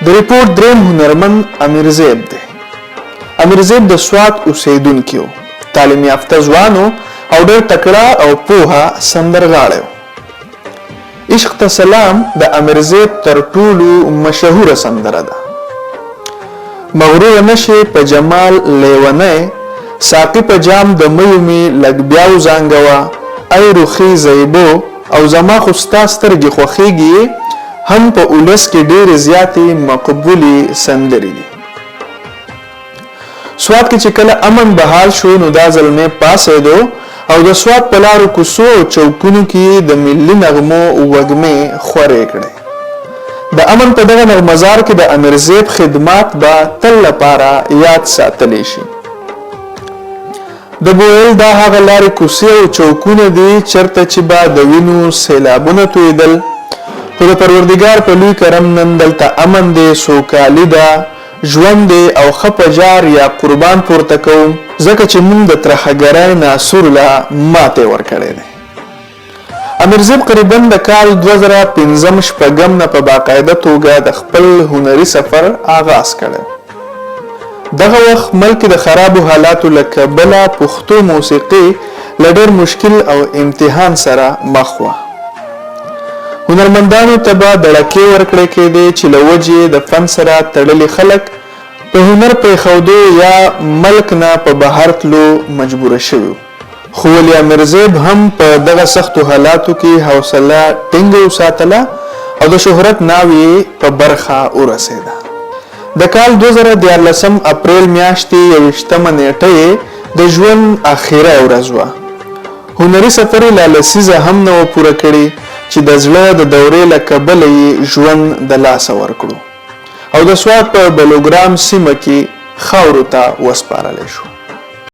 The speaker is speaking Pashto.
د رپورټ دریم هنرمند امیر زیب دی. امیر زیب د سوات اوسېدونکی و، تعلیم یافته ځوان و او ډېر تکړه او پوهه سندرغاړی و. عشق ته سلام د امیر زیب تر ټولو مشهوره سندره ده. مغروره نه شې په جمال لېونی، ساقي په جام د میو مې لږ بیا وزانګوه، ای رخي زیبو او زما خو ستا سترګې خوښېږي یې هم په اولس کې ډېرې زیاتې مقبولې سندرې دي. سوات کې چې کله امن بحال شو نو دا زلمی پاڅېدو او د سوات په لارو کوڅو او چوکونو کې یې د ملي نغمو وږمې خورې کړې. د امن په دغه نغمهزار کې د امیرزیب خدمات به تل لپاره یاد ساتلی شي. ده به ویل دا هغه لارې کوڅې او چوکونه دي چرته چې به د وینو سیلابونه تویدل، خو د پروردګار په لوی کرم نن دلته امن دی، سوکالي ده، ژوند دی او ښه په جار یا قربان پورته کوم ځکه چې مونږ د ترهګرۍ ناسور له ماتې ورکړی دی. امیرزیب قریباً د کال 2000 پنځم شپږم نه په باقاعده توګه د خپل هنري سفر آغاز کړی. دغه وخت ملک کې د خرابو حالاتو له کبله پښتو موسیقي له ډېر مشکل او امتحان سره مخ وه. هنرمندانو ته به دړکې ورکړې کېدې چې له وجې یې د فن سره تړلي خلک په هنر پرېښودو یا ملک نه په بهر تلو مجبوره شوي وو. خو ولي امیرزیب هم په دغه سختو حالاتو کې حوصله ټینګه وساتله او د شهرت ناوې یې په برخه ورسېده. د کال 2000 دیارلسم اپریل میاشتې یوویشتمه نېټه یې د ژوند اخیری ورځ وه. هنري سفر یې لا لسیزه هم نه وه پوره کړې چې د زړه د دورې له کبله یې ژوند د لاسه ورکړو او د سوات په بلوګرام سیمه کې خاورو ته وسپارل شو.